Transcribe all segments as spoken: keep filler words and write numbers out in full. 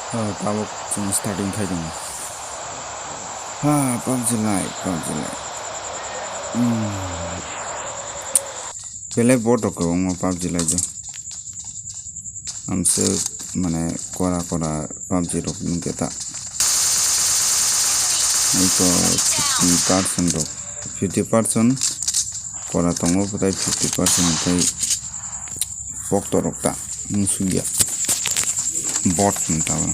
Ah, tabuk chwng starting khai tongo. Ha, PUBG Lite, PUBG Lite. Hmm. Belai bot rok kwbangma PUBG Lite o. Amswk mane kora kora PUBG rok nung khe ta. Iko fifty percent rok, fifty percent kora tongo, tei fifty percent tei pokto rok ta nung sugya. Bot hwn ta bo.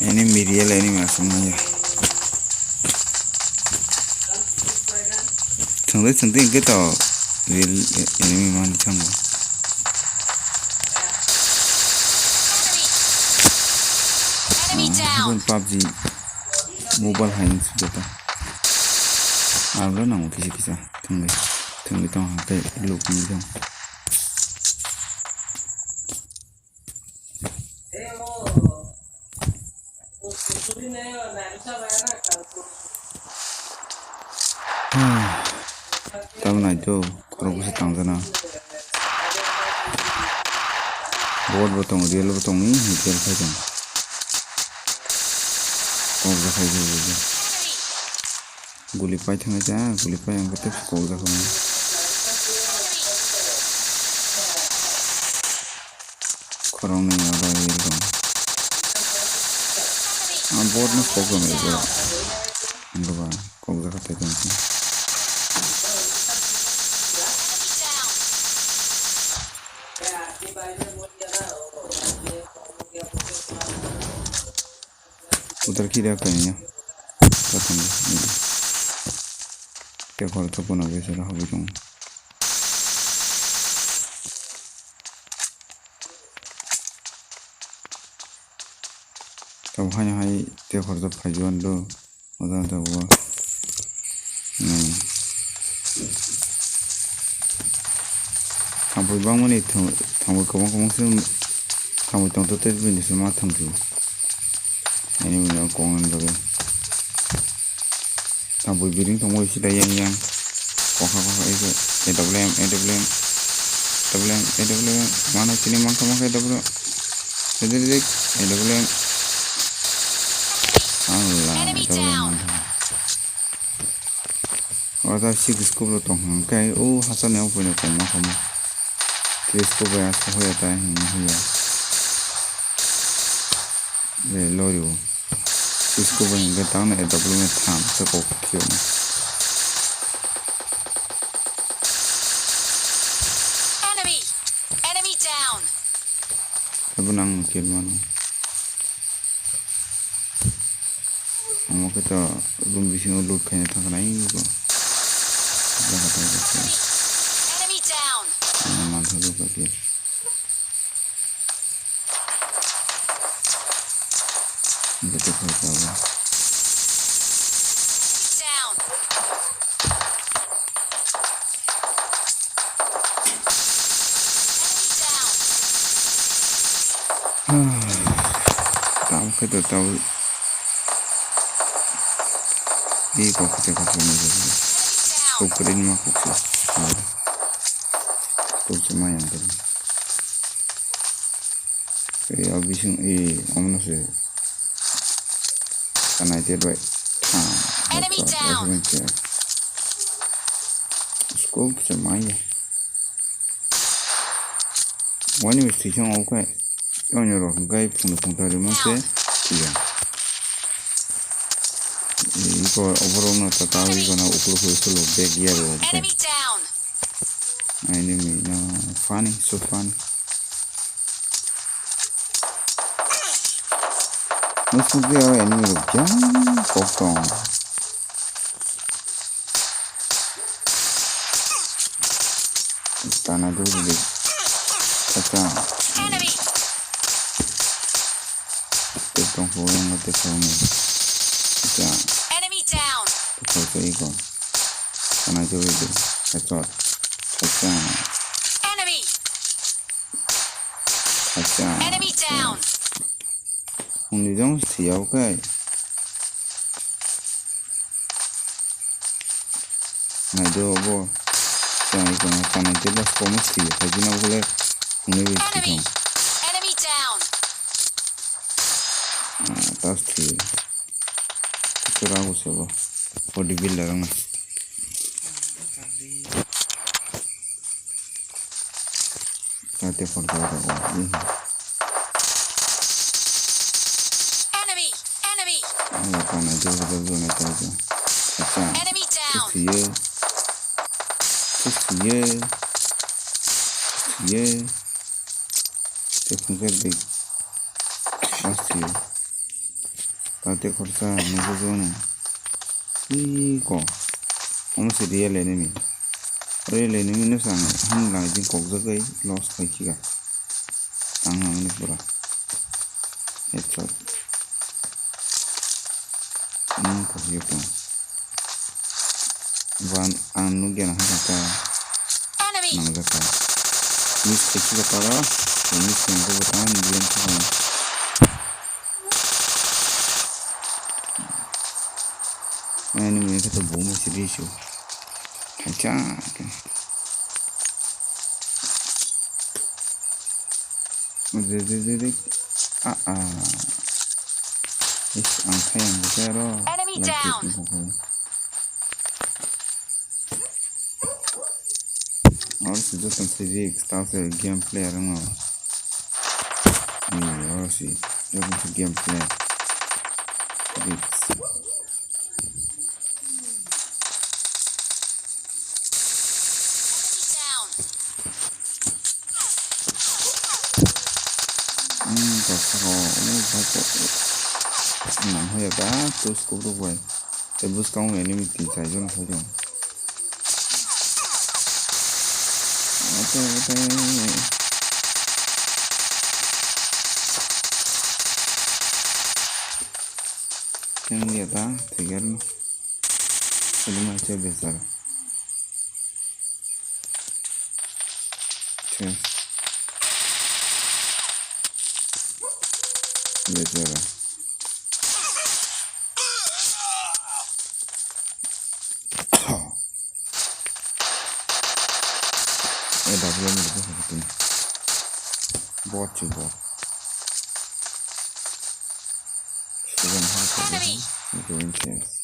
Enemy, real enemy aswk manya. Thwngwi thwngwi hwnkhe to real enemy mani thango. Enemy down. PUBG mobile hai wng sukha ta. Aro nango kisa kisa thwngwi thwngwi tong hwnkhe look ni jang. Tamo nai to, khorok bwsa tangjana. Bot bo tongo, real bo tongo, ni real khai tongo. Kok jakhai jakhai. Guli pai thangwi ta, guli pai ang khe tei kok jakhai. Khoroknwi abo ring tong. Ang bot no kok rwmani bo. Ang ba kok jaga tei tong. Utar kiri apa ini? Katong ini. Tei khoroksa pono bisingo habwi tongo. Tabuk haino hai tei khoroksa phaijuan do. Oda oda bo. Hmm. Thangwi bangmani thang-, thangwi kwbang kwbang se thangwi tongthote bini se ma thangkhe. Ani ulo kong ani bagwi. Thangwi biring tongwi sida yang yang. Kokha kokha ego. A W M, A W M. A W M, A W M. Mana chini mangkha mangkha A W M. Dik dik dik. A W M. Allah, Enemy A W M down. Mangkha. Oro ta six scope rok tong hwnkhe o hachal ni o puino kongma kamo. Three scope bai aswk hoya ta hinwi hoya. Be lori o. Six scope bai hwnkhe tangno A W M tham se kok phiyo. Enemy! Enemy down! Abo nang kill mano. Omo khe to room bisingo loot khaina thangkha nai bo. Jaga tei bo khe. Enemy down. Ano mantha bo khe. Beto khe ta bo. Down. Tamo khe to tamo. Ih, kok khe kok khe. Kok khe ma kok khe. Kok khe ma yang khe. Eh, abising, eh, omo no se. Kanai te bai. Enemy down. Scope se maya. Wani misti chang okai. Yoni rok gai phung phung ta rima se. Iya. Iko oborok no ta ta iko na uklo ko solo bag ya ro. Enemy down. Enemy no funny, so funny. Nusuk dia enemy rok jang kok tong. Tana dulu di. Kacang. Enemy. Teptong po yang ngerti po ni. Kacang. Enemy down. Teptong po iko. Tana dulu di. Kacot. Kacang. Enemy. Kacang. Enemy down. Hwnwi jang siyao khe. Naido obo. Chwng ikono kanai tei bus komo sio. Khaikhe no bole hwnwi bai Enemy! Enemy down! Last three. Sura go sebo. Bodybuilder ang. Kate khorsa go. Enemy! Enemy! Ang kana jo jo jo na jo jo. Acha. Enemy down! Tusiye. Tusiye. Tusiye. Te phunukjak di. Last three. Kate khorsa nugwi jano. Iko. Omo se real enemy. Real enemy no sang han lang jin kokjagwi loss khai khiga. Ang ang ni pura. Headshot. Hmm, kokjagwi tong. Wan ang nugya na haka. Enemy! Nang jaka. Miss kesi ka para. Miss kesi ka para. Diyan ka. Ani mene kata bomo siri isu. Kacha. De de de de. Ah ah. Is ang thayang de ro. Enemy down. Oro si joto se rig, ta se game player wngno. Ni oro si joto se game player. Rigs. Hmm, ta sa ho, oh, ta sa ho. Nang hoya ba, tu scope rok bai. Te bwskango enemy tin char jon phaikha. Ote, ote. Yang liya ta, tiger no. Ini macam biasa. Chest. Biasa. Eh, double ni ko ko tin. Bot chu bot. Seven half. Enemy. Going chest.